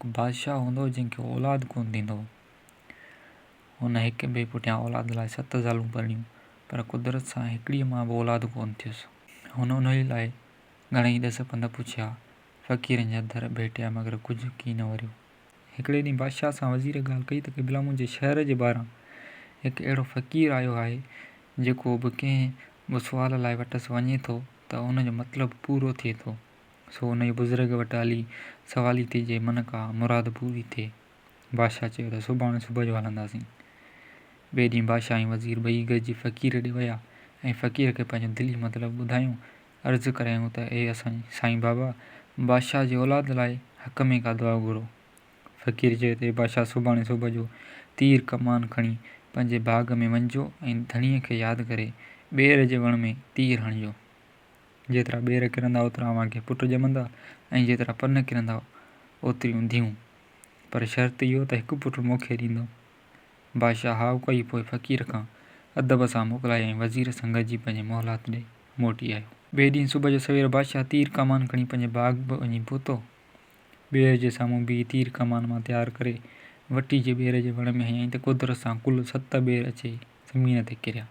هڪ بادشاهه هوندو هو، جنهن کي اولاد ڪونه ٿيندو هو. هن هڪ ٻئي پٺيان اولاد لاء ست زالون پرڻيون، پر قدرت سان هڪڙيء مان به اولاد ڪونه ٿيس. هن انهيء لاء گهڻيئي ڏس پنڌ پڇيا، فقيرن جا در ڀيٽيا، مگر ڪجهه ڪين وريو. هڪڙي ڏينهن بادشاهه سان وزير ڳالهه ڪئي ته قبلا منهنجي شهر جي ٻاهران هڪ اهڙو فقير آيو آهي، جيڪو به ڪنهن به سوال لاء وٽس وڃي ٿو ته ان جو مطلب پورو ٿئي ٿو. سو انهيء بزرگ وٽ هلي سوالي ٿجي، من ڪا مراد پوري ٿئي. بادشاهه چيو ته سڀاڻي صبح جو هلنداسين. ٻئي ڏينهن بادشاهه ۽ وزير ٻئي گڏجي فقير ڏي ويا ۽ فقير کي پنهنجو دلي مطلب ٻڌايائون. عرض ڪريائون ته اي اسان سائين بابا! بادشاهه جي اولاد لاء حق ۾ ڪا دعا گهرو. فقير چيو ته اي بادشاهه! سڀاڻي صبح جو تير ڪمان کڻي پنهنجي باغ ۾ وڃجو ۽ ڌڻيء کي ياد ڪري ٻير جي وڻ ۾ تير هڻجو. جيترا ٻير ڪرندا اوترا اوهان کي پٽ ڄمندا ۽ جيترا پن ڪرندا اوتريون ڌيئون. پر شرط اهو ته هڪ پٽ مون کي ڏيندؤ. بادشاهه هائو ڪئي پوء فقير کان ادب سان موڪلائي ۽ وزير سان گڏجي پنهنجي محلات ڏي موٽي آيو. ٻئي ڏينهن صبح جو سوير بادشاهه تير ڪمان کڻي پنهنجي باغ به وڃي پهتو. ٻير جي سامهون بيهي تير ڪمان مان تيار ڪري وٽي جي ٻير جي وڻ ۾ هنيائين ته قدرت سان ڪل ست ٻير اچي زمين تي ڪريا.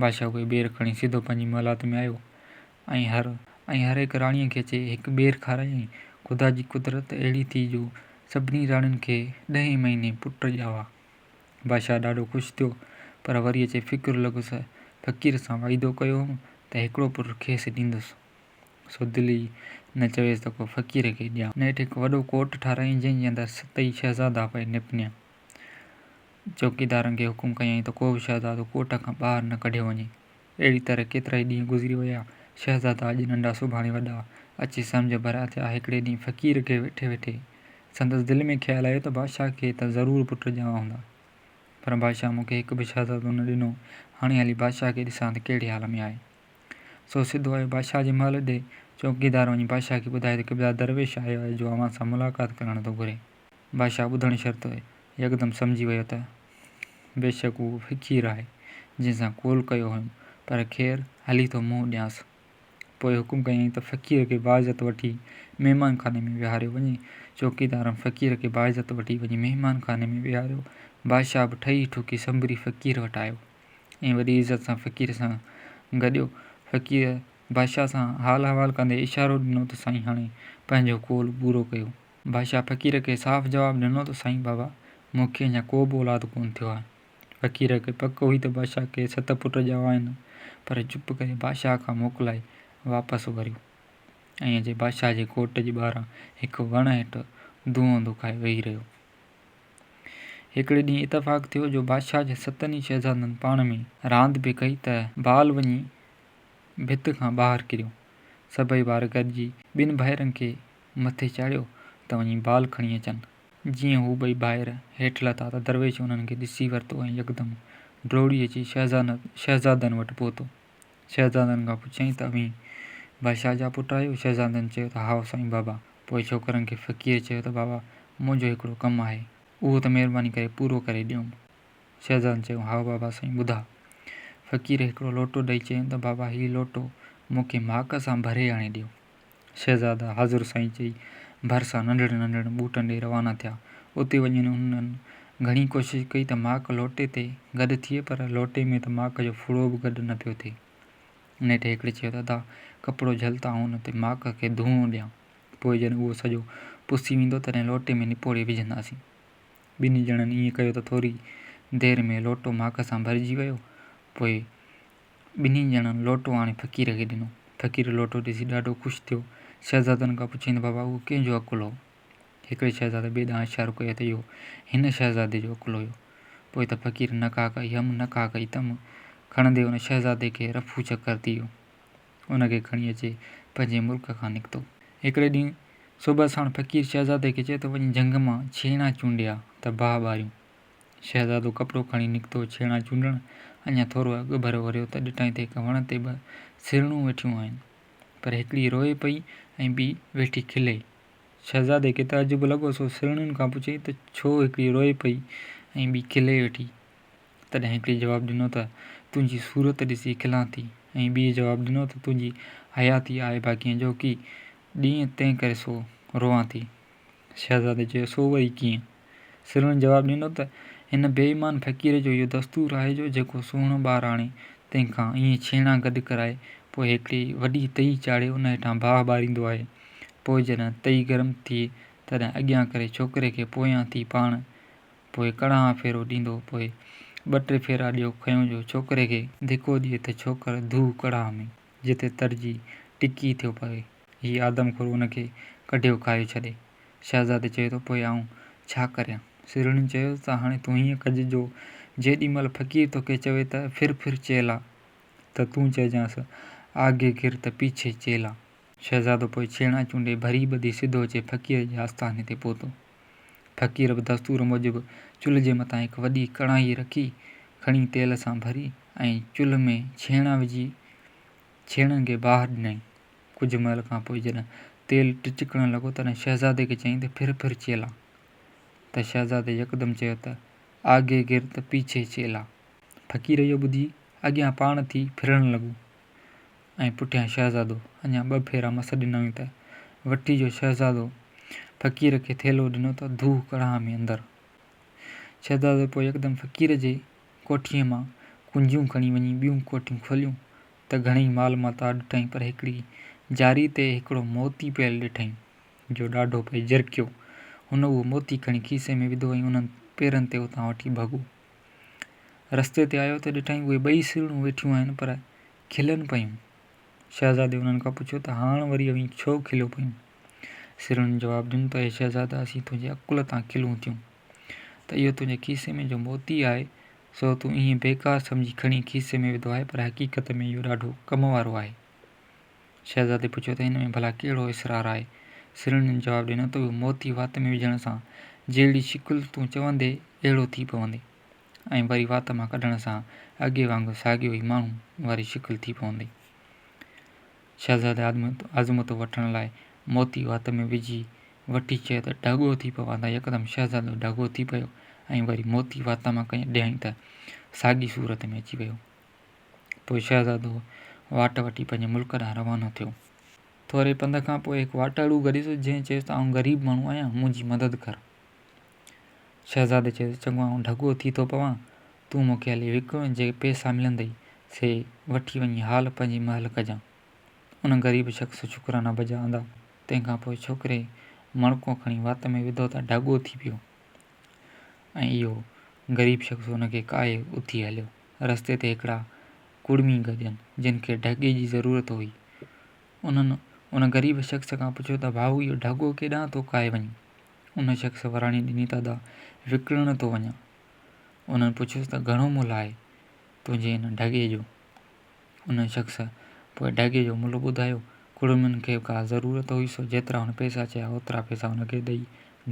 بادشاهه اهي ٻير کڻي سڌو پنهنجي محلات ۾ آيو ۽ هر ۽ هر هڪ راڻيء کي اچي هڪ ٻير کارايائين. خدا جي قدرت اهڙي ٿي جو سڀني راڻين کي ڏهين مهيني پٽ ڄاوا. بادشاهه ڏاڍو خوش ٿيو، پر وري اچي فڪر لڳس، فقير سان واعدو ڪيو هوم ته هڪڙو پٽ کيس ڏيندس، سو دل ئي نه چويس ته ڪو فقير کي ڏيان. نيٺ هڪ وڏو ڪوٽ ٺارايائين، جنهن جي اندر ست ئي شهزادا پئي نپنيا. چوڪيدارن کي حڪم ڪيائين ته ڪو به شهزادو ڪوٽ کان ٻاهر نه ڪڍيو وڃي. اهڙي طرح ڪيترائي ڏينهن گذري ويا. شهزادا اڄ ننڍا سڀاڻي وڏا اچي سمجهه ڀريا ٿيا. هڪڙي ڏينهن فقير کي ويٺي ويٺي سندس دل ۾ خيال آيو ته بادشاهه کي ته ضرور پٽ ڄاوا هوندا. پر بادشاهه مون کي هڪ به شهزادو نه ڏنو. هاڻي هلي بادشاهه کي ڏسان ته ڪهڙي حال ۾ آهي. سو سڌو آيو بادشاهه جي محل ڏي. چوڪيدار وڃي بادشاهه کي ٻڌايو ته قبلا درويش آيو آهي جو اوهان سان ملاقات ڪرڻ ٿو گهري. بادشاهه ٻڌڻ شرط يڪدم سمجهي ويو ته بيشڪ اهو فقير آهي، جنهن سان قول ڪيو هيم، پر خير هلي ٿو منهن ڏيانس. پوء حڪم ڪيائين ته فقير کي باعزت وٺي مهمان خاني ۾ ويهاريو وڃي. چوڪيدارن فقير کي باعزت وٺي وڃي مهمان خاني ۾ ويهاريو. بادشاهه به ٺهي ٺڪي سنڀري فقير وٽ آيو ۽ وڏي عزت سان فقير سان گڏيو. فقير بادشاهه سان حال احوال ڪندي اشارو ڏنو ته سائين هاڻي پنهنجو قول پورو ڪيو. بادشاهه فقير کي صاف جواب ڏنو ته سائين بابا مون کي اڃا ڪو به اولاد ڪونه ٿيو آهي. فقير کي پڪ هئي ته بادشاهه کي ست پٽ ڄاوا آهن پر چپ ڪري بادشاهه کان موڪلائي واپس وريو ۽ اچي بادشاهه جي ڪوٽ جي ٻاهران هڪ وڻ هيٺ دونهون دکائي ويهي رهيو. هڪڙي ڏينهن اتفاق ٿيو جو بادشاهه جي ستن ئي شهزادن پاڻ ۾ راند پئي ڪئي ته بال وڃي ڀت کان ٻاهر ڪريو. سڀئي ٻار گڏجي ٻن ڀائرن کي مٿي چاڙهيو ته وڃي بال کڻي اچن. جيئن هو ٻئي ڀائر هيٺ لٿا ته درويش انهن کي ڏسي ورتو ۽ يڪدم ڊوڙي اچي شهزادن وٽ پهتو. شهزادن کان پڇيائين ته اوهين بادشاهه جا پٽ آهيو؟ شهزادن چيو ته هائو سائين بابا. پوء ڇوڪرن کي فقير چيو ته بابا منهنجو هڪڙو ڪم آهي، اهو ته مهرباني ڪري پورو ڪري ڏيوم. شهزادن چيو هائو بابا سائين ٻڌاء. فقير هڪڙو لوٽو ڏئي چيائين ته بابا هي لوٽو مون کي ماڪ سان ڀري آڻي ڏيو. شهزادا حاضر سائين چئي ڀرسان ننڍڙن ننڍڙن ٻوٽن ڏي روانا ٿيا. اتي وڃي هنن گهڻي ڪوشش ڪئي ته ماڪ لوٽي تي گڏ ٿئي پر لوٽي ۾ ته ماڪ جو ڦڙو به گڏ نه پيو ٿئي. نيٺ هڪڙي چيو ته ادا ڪپڙو جهل ته آئون ان تي ماڪ کي ڌونئون ڏيان. پوء جڏهن اهو سڄو پسي ويندو تڏهن لوٽي ۾ نپوڙي وجهنداسين. ٻنهي ڄڻن ائين ڪيو ته ٿوري دير ۾ لوٽو ماڪ سان ڀرجي ويو. پوء ٻنهي ڄڻن لوٽو آڻي فقير کي ڏنو. فقير لوٽو ڏسي ڏاڍو خوش ٿيو. شهزادن کان پڇيائين ته بابا اهو ڪنهن جو عقل هو؟ هڪڙي شهزادي ٻئي ڏانهن اشارو ڪيو ته اهو هن شهزادي جو عقل هيو. پوء ته فقير نه ڪا ڪئي هم نه ڪا ڪئي تم کڻندي ان شهزادي کي رفو چڪر ٿي ويو. ان کي کڻي اچي پنهنجي ملڪ کان نڪتو. هڪڙي ڏينهن صبح ساڻ فقير شهزادي کي چيو ته وڃي جهنگ مان ڇيڻا چونڊي آ ته باهه ٻاريون. شهزادو ڪپڙو کڻي نڪتو ڇيڻا چونڊڻ، اڃا ٿورو اڳڀرو وريو ته ڏٺائين ته هڪ وڻ تي ٻه سرڻون ويٺيون آهن، پر هڪڙي روئي پئي ۽ ٻي ويٺي کلي. شهزادي کي تعجب لڳو، سو سرڻين کان پڇيائين ته ڇو هڪڙي روئي پئي ۽ ٻي کلي ويٺي؟ تڏهن هڪڙي جواب ڏنو ته تنهنجي صورت ڏسي کلان ٿي ۽ ٻيء جواب ڏنو ته تنهنجي حياتي آهي باقي اڄوڪي ڏينهن، تنهن ڪري سو روئان ٿي. شهزادي چيو، سو وري ڪيئن؟ سرڻ جواب ڏنو ته، هن بي ايمان فقير جو اهو دستور آهي جو جيڪو سهڻو ٻار آڻي، تنهن کان ائين ڇيڻا گڏ ڪرائي، پوء هڪڙي وڏي تئي چاڙهي ان هيٺان باهه ٻاريندو آهي. پوء جڏهن تئي گرم ٿئي، تڏهن اڳيان ڪري ڇوڪري کي پويان ٿي پاڻ پوء ڪڙاهه ڦيرو ڏيندو پوء ٻه ٽي ڦيرا ڏيو کنيو جو ڇوڪري کي ڌڪو ڏئي ته ڇوڪر ڌو ڪڙاهه ۾ جتي ترجي ٽڪي ٿيو پوي. هي آدم خور ان کي ڪڍيو کايو ڇڏي. شهزادي چيو ته پوء آئون ڇا ڪريان؟ سرڻين چيو ته هاڻي تون هيئن ڪج جو جيڏي مهل فقير توکي چوي ته ڦر ڦر چيلا ته تون چئجانس آگي گر ته پيڇي چيلا. شهزادو پوء ڇيڻا چونڊي ڀري ٻڌي سڌو اچي فقير جي آستاني تي پهتو. فقير به دستور موجب چلهه جي مٿان هڪ وڏي ڪڙاهي رکي، کڻي تيل سان ڀري ۽ چلهه ۾ ڇيڻا وجهي ڇيڻن کي باهه ڏنائين. ڪجهه مهل کان پوء جڏهن تيل ٽچڪڻ لڳو، تڏهن شهزادي کي چيائين ته ڦر ڦر چيلا! ته شهزادي يڪدم چيو ته آگي گر ته پيڇي چيلا! فقير اهو ٻڌي اڳيان پاڻ ٿي ڦرڻ لڳو ۽ پٺيان شهزادو. اڃا ٻه ڦيرا مس ڏنائين ته وٺي جو شهزادو فقير کي ٿيلهو ڏنو ته ڌوء ڪڙاهه ۾ اندر. شهزادي پوء يڪدم فقير جي ڪوٺيء مان ڪنجيون کڻي وڃي ٻيون ڪوٺيون کوليون ته گهڻئي مال متاع ڏٺائين پر هڪڙي جاري تي هڪڙو موتي پيل ڏٺائين جو ڏاڍو پئي جرڪيو. هن اهو موتي کڻي کيسي ۾ وڌو ۽ انهن پيرن تي اتان وٺي ڀڳو. رستي تي آيو ته ڏٺائين اهي ٻئي سرڻون ويٺيون آهن پر کلن پيون. شهزادي انهن کان پڇيو ته هاڻ وري اوهين ڇو کليو پيون؟ سرڻن جواب ڏنو ته اي شهزادا اسين تنهنجي عقل تان کلون ٿيون ته اهو تنهنجي کيسي ۾ جو موتي آهي سو تون ائين بيڪار سمجهي کڻي کيسي ۾ وڌو آهي پر حقيقت ۾ اهو ڏاڍو ڪم وارو آهي. شهزادي پڇيو ته هن ۾ ڀلا ڪهڙو اسرار آهي؟ سرڻين جواب ڏنو ته اهو موتي وات ۾ وجهڻ سان جهڙي شڪل تون چوندين اهڙو ٿي پوندين ۽ وري وات مان ڪڍڻ سان اڳي وانگر ساڳيو ئي ماڻهو واري شڪل ٿي پوندي. شهزادي آزمودو وٺڻ لاء موتي وات ۾ وجهي وٺي چيو ته ڍڳو ٿي پوان ته يڪدم شهزادو ڍڳو ٿي پيو ۽ وري موتي وات مان ڪڍيائين ته ساڳي صورت ۾ اچي ويو. پوء شهزادو واٽ وٺي پنهنجي ملڪ ڏانهن روانو ٿيو. ٿوري پنڌ کان پوء هڪ واٽهڙو گڏيس، جنهن چيس ته آئون غريب ماڻهو آهيان، منهنجي مدد ڪر. شهزادي چيس، چڱو آئون ڍڳو ٿي ٿو پوان، تون مون کي هلي وڪڻ، جي پئسا ملندئي، سي وٺي وڃي حال پنهنجي محل ڪجان. ان غريب شخص شڪرانا بجا آندا. تنهن کان پوء ڇوڪري مڻڪو کڻي وات ۾ وڌو ته ڍڳو ٿي پيو ۽ اهو غريب شخص ان کي ڪاهي اٿي هليو. رستي تي هڪڙا ڪڙمي گڏين، جن کي ڍڳي جي ضرورت هئي. انهن ان غريب شخص کان پڇيو ته ڀائو اهو ڍڳو ڪيڏانهن ٿو ڪاهي وڃين؟ ان شخص وراڻي ڏني ته ادا وڪڻڻ ٿو وڃان. انهن پڇيس ته گهڻو ملهه آهي تنهنجي هن ڍڳي جو؟ ان شخص پوء ڍڳي جو ملهه ٻڌايو. ڪڙمين کي ڪا ضرورت هئي سو جيترا هن پئسا چيا اوترا پئسا هن کي ڏئي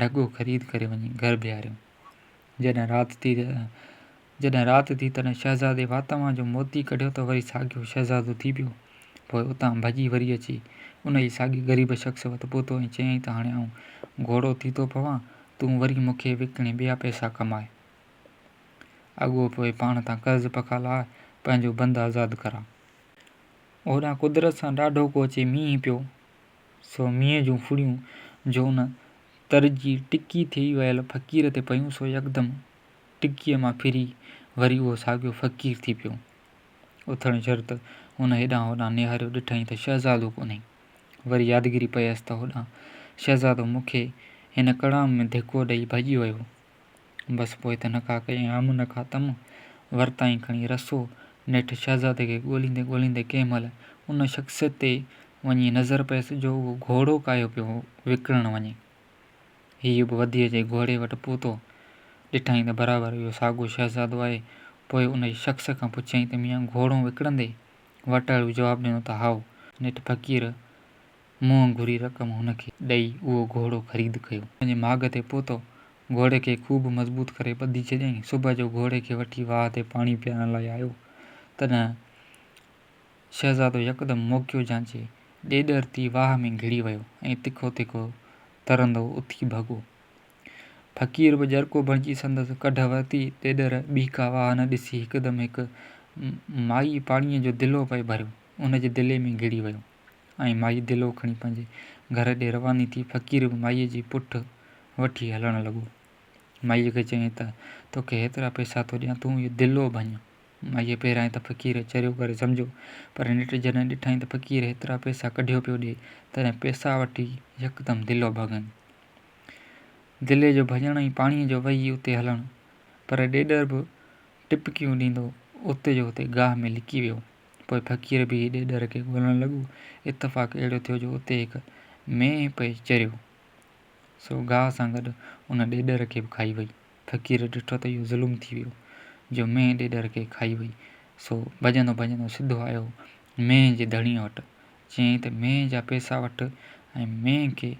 ڍڳو خريد ڪري وڃي گهر بيهاريو. جڏهن رات ٿي جڏهن رات ٿي تڏهن شهزادي وات مان جو موتي ڪڍيو ته وري ساڳيو شهزادو ٿي پيو. پوء اتان ڀڄي وري اچي انهيء ساڳئي غريب شخص وٽ پهتو ۽ چيائين ته هاڻي آئون گهوڙو ٿي ٿو پوان، تون وري مون کي وڪڻي ٻيا پئسا ڪماء. اڳو پوء پاڻ تان قرض پکا لاهه، پنهنجو بند آزاد ڪراء. هوڏانهن قدرت سان ڏاڍو ڪو اچي مينهن پيو، سو مينهن جون ڦڙيون جو ان ترجي ٽڪي ٿي ويل فقير تي پيون، سو يڪدم ٽڪيء مان ڦري وري اهو ساڳيو فقير ٿي پيو. اٿڻ شرط هن هيڏانهن هوڏانهن نهاريو، ڏٺائين ته شهزادو ڪونهي. وري يادگيري پيس ته هوڏانهن شهزادو مون کي هن ڪڙام ۾ ڌڪو ڏئي ڀڄي ويو. بس پوء ته نڪا ڪيائين ام نڪا تم، ورتائين کڻي رسو. نيٺ شهزادي کي ڳوليندي ڳوليندي ڪنهن مهل ان شخص تي وڃي نظر پيس جو اهو گهوڙو ڪاهيو پيو وڪڻڻ وڃي. هيء به وڌي اچي گهوڙي وٽ پهتو. ڏٺائين ته برابر اهو ساڳيو شهزادو آهي. پوء ان شخص کان پڇيائين ته ميان گهوڙو وڪڻندين؟ واٽهڙو جواب ڏنو ته هائو. نيٺ فقير منهن گهري رقم هن کي ڏئي اهو گهوڙو خريد ڪيو. پنهنجي ماڳ تي پهتو. گهوڙي کي خوب مضبوط ڪري ٻڌي ڇڏيائين. صبح جو گهوڙي کي وٺي واهه تي پاڻي پيارڻ لاء آيو. تڏهن شهزادو يڪدم موقعو جانچي ڏيڏر ٿي واهه ۾ گهڙي ويو ۽ تکو تکو ترندو اٿي ڀڳو. فقير به ڄرڪو بڻجي سندس ڪڍ ورتي. ڏيڏر ٻي ڪا واهه نه ڏسي هڪدم هڪ مائيء پاڻيء جو دلو پئي ڀريو، ان جي دلي ۾ گهڙي ويو ۽ مائي دلو کڻي پنهنجي گهر ڏي رواني ٿي. فقير به مائيء جي پٺ وٺي هلڻ لڳو. مائيء کي چيائين ته، توکي هيترا پئسا ٿو ڏيان، تون اهو دلو ڀڃ. مائيء پهريائين ته فقير چريو ڪري سمجهيو، پر نيٺ جڏهن ڏٺائين ته فقير هيترا پئسا ڪڍيو پيو ڏئي، تڏهن پئسا وٺي يڪدم دلو ڀڳائين. دلي جو ڀڄڻ ۽ پاڻيء جو وهي اتي هلڻ، پر ڏيڏر به ٽپڪيون ڏيندو اتي جو اتي گاهه ۾ لڪي ويو. پوء فقير بيهي ڏيڏر کي ڳولڻ لڳو. اتفاق اهڙو ٿيو جو اتي هڪ مينهن پئي چريو. سو گاهه سان گڏ ان ڏيڏر کي به کائي وئي. فقير ڏٺو ته اهو ظلم ٿي ويو، جو مينهن ڏيڏر کي کائي وئي. سو ڀڄندو ڀڄندو سڌو آيو مينهن جي ڌڻيء وٽ. چيائين ته مينهن جا پئسا وٺ ۽ مينهن کي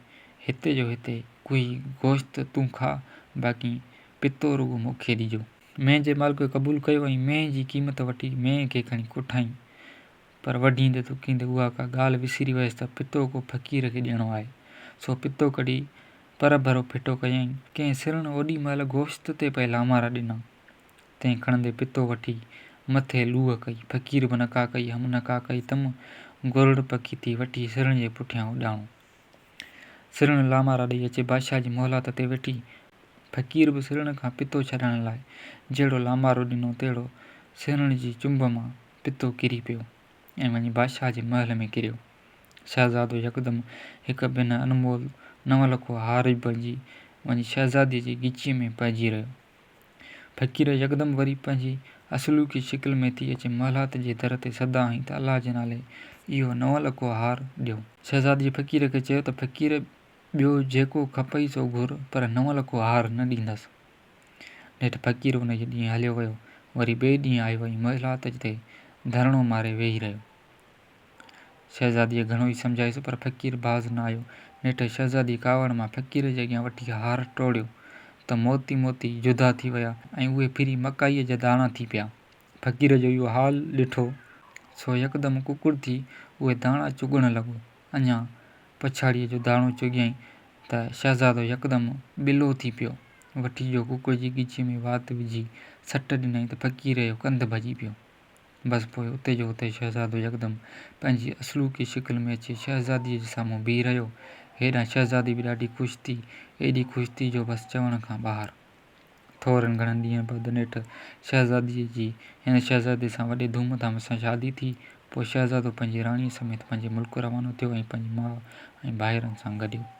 هتي جو هتي ڪهي گوشت تون کاء، باقي پتو رڳو مون کي ڏجو. مينهن جي مالڪ قبول ڪيو ۽ مينهن جي قيمت وٺي مينهن کي کڻي ڪٺائين. پر وڍيندي تڪيندي اها ڪا ڳالهه وسري ويس ته پتو ڪو فقير کي ڏيڻو آهي. سو پتو ڪڍي پرڀرو ڦٽو ڪيائين. ڪنهن سرڻ اوڏي مهل گوشت تي پئي لامارا ڏنا. تنهن کڻندي پتو وٺي مٿي لوهه ڪئي. فقير به نڪا ڪئي هم نڪا ڪئي تم، گرڙ پکي ٿي وٺي سرڻ جي پٺيان اڏاڻو. سرڻ لامارا ڏئي اچي بادشاهه جي محلات تي ويٺي. فقير به سرڻ کان پتو ڇڏائڻ لاء جهڙو لامارو ڏنو تهڙو سرڻ جي چنب مان پتو ڪري پيو ۽ وڃي بادشاهه جي محل ۾ ڪريو. شهزادو يڪدم هڪ بنهه انمول نو لکو هار بڻجي وڃي شهزاديء جي ڳچيء ۾ پئجي رهيو. فقير يڪدم وري پنهنجي اصلوڪي شڪل ۾ ٿي اچي محلات جي در تي صدا هنئي ته الله جي نالي اهو نو لکو هار ڏيو. شهزاديء فقير کي چيو ته فقير ٻيو جيڪو کپئي سو گهر پر نو لکو هار نه ڏيندس. نيٺ فقير انهيء ڏينهن هليو ويو. وري ٻئي ڏينهن آيو ۽ محلات تي ڌرڻو ماري ويهي رهيو. شهزاديء گهڻو ئي سمجهايس پر فقير باز نه آيو. نيٺ شهزاديء ڪاوڙ مان فقير جي اڳيان وٺي هار ٽوڙيو ته موتي موتي جدا ٿي ويا ۽ اهي ڦري مڪائيء جا داڻا ٿي پيا. فقير جو اهو حال ڏٺو، سو يڪدم ڪڪڙ ٿي اهي داڻا چڳڻ لڳو. اڃا پڇاڙيء جو داڻو چڳيائين ته شهزادو يڪدم ٻلو ٿي پيو. وٺي جو ڪڪڙ جي ڳچيء ۾ وات وجهي سٽ ڏنائين ته فقير جو ڪنڌ ڀڄي پيو. بس پوء اتي جو اتي شهزادو يڪدم پنهنجي اصلوڪي شڪل ۾ اچي شهزاديء جي سامهون بيهي رهيو. هيڏانهن شهزادي به ڏاڍي خوش ٿي، ايڏي خوش ٿي جو بس چوڻ کان ٻاهر. ٿورن گهڻن ڏينهن بعد نيٺ شهزاديء جي هن شهزادي سان وڏي ڌوم ڌام سان شادي ٿي. پوء شهزادو پنهنجي راڻيء سميت پنهنجي ملڪ روانو ٿيو ۽ پنهنجي ماء ۽ ڀائرن سان گڏيو.